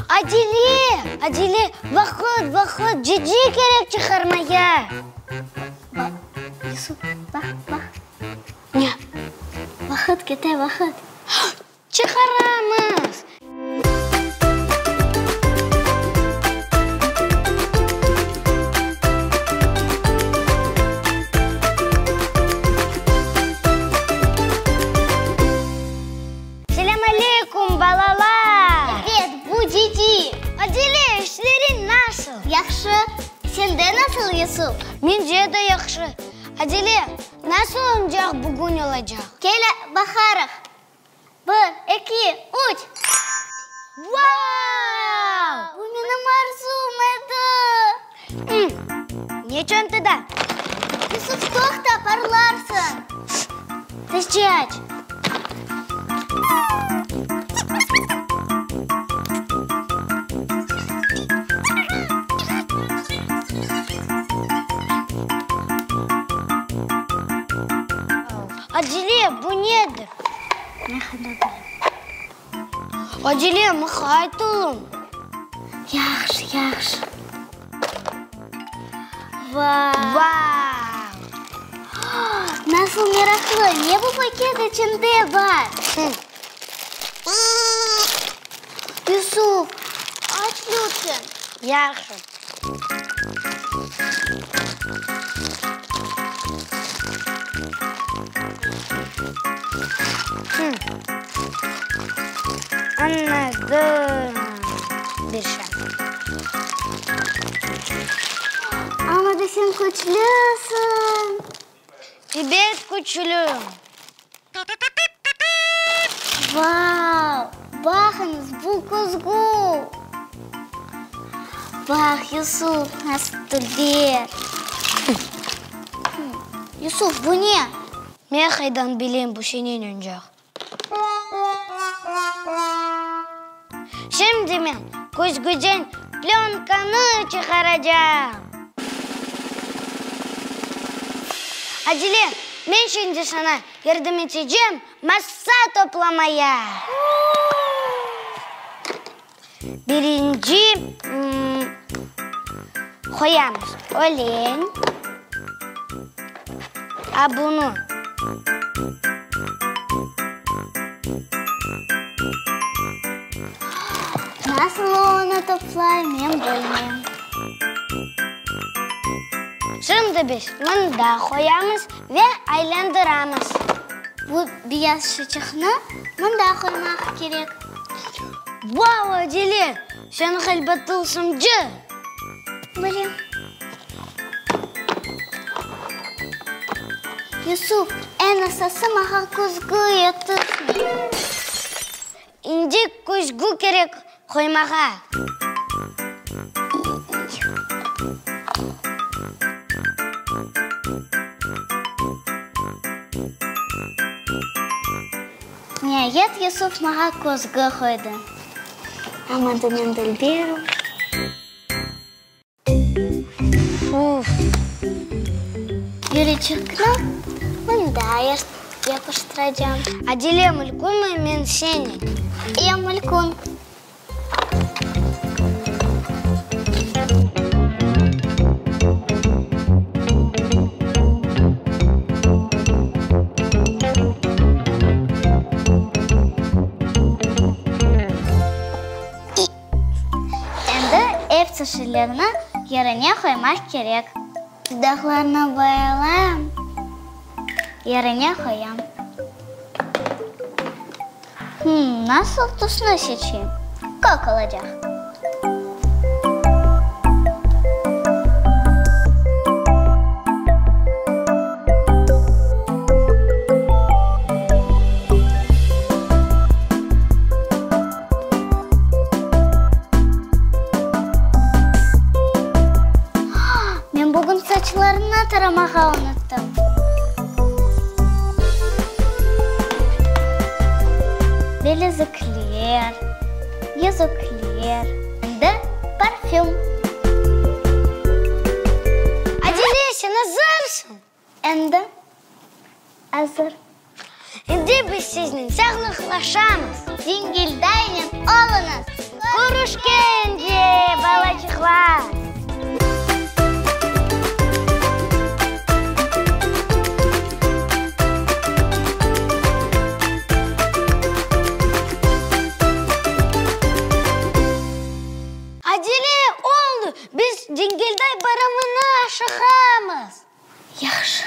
Adile, Adile, vaqıt, vaqıt, cece kerek çıqarmaya. Baq, Yusuf, baq, baq. Ne? Vaqıt kete, vaqıt. Çıqaramız! Selâm aleyküm, balalar! Ebet, bu Cici. Adile, işleriñ nasıl? Yahşı. Sende nasıl, Yusuf? Mende de yahşı. Adile, nasıl oyuncaq bugün olacaq? Kel, baqarıq. Bir, eki, üç! Vau! Bu menim arzum edi! Ne çantada? Yusuf, toqta, parlarsıñ! Tezce aç! Acele, bu nedir? Acele, mıqayt oluñ. Yahşı, yahşı. Vay! Vau! Nasıl meraqlı! Ne bu paket içinde bar? Yusuf, aç lütfen. Yahşı. Añladım bir şey. Amma da sen küçlüsiñ. Ebet, küçlüyim. Vau! Baqıñız, bu küzgü! Baq, Yusuf, nasıl dülber! Yusuf, bu ne? Men qaydan bileyim, bu seniñ oyuncaq. Şimdi men küzgüden plönkanı çıqaracağım. Acele, men şimdi saña yardım etecem massa toplamaya. Birinci qoyamız ölen, a bunı. Nasıl o onı toplay, men bilmeyim. Şimdi biz mında qoyamız ve aylandıramız. Bu beyaz şıçıqnı mında qoymaq kerek. Vau, Adile, sen ğaliba tılsımcı! Bilem. Yusuf, eñ esası maña küzgü yetişmey. Şimdi küzgü kerek qoymağa. Niayet, Yusuf maña küzgü qoydı. Amma da men dülberim. Uf! Yürüçikni mında yapıştıracağım. Adile, mülkünmi men seniñ? E, mülkün. Endi ev çeşitlerini yerine qoymaq kerek. Dudaqlarnı boyalayım, yerine qoyam. Hım, nasıl tüsni seçeyim? Kök olacaq. Men bugün saçlarımnı taramağa unuttım. Bilezikler, yüzükler, endi parfüm. Adile, sen azırsıñ? Endi azır. Endi biz siznen sağlıqlaşamız. Zingildaynen oluñız! Körüşkence! Acele oldu, biz Cengilday bayramına aşıqamız. Yahşı.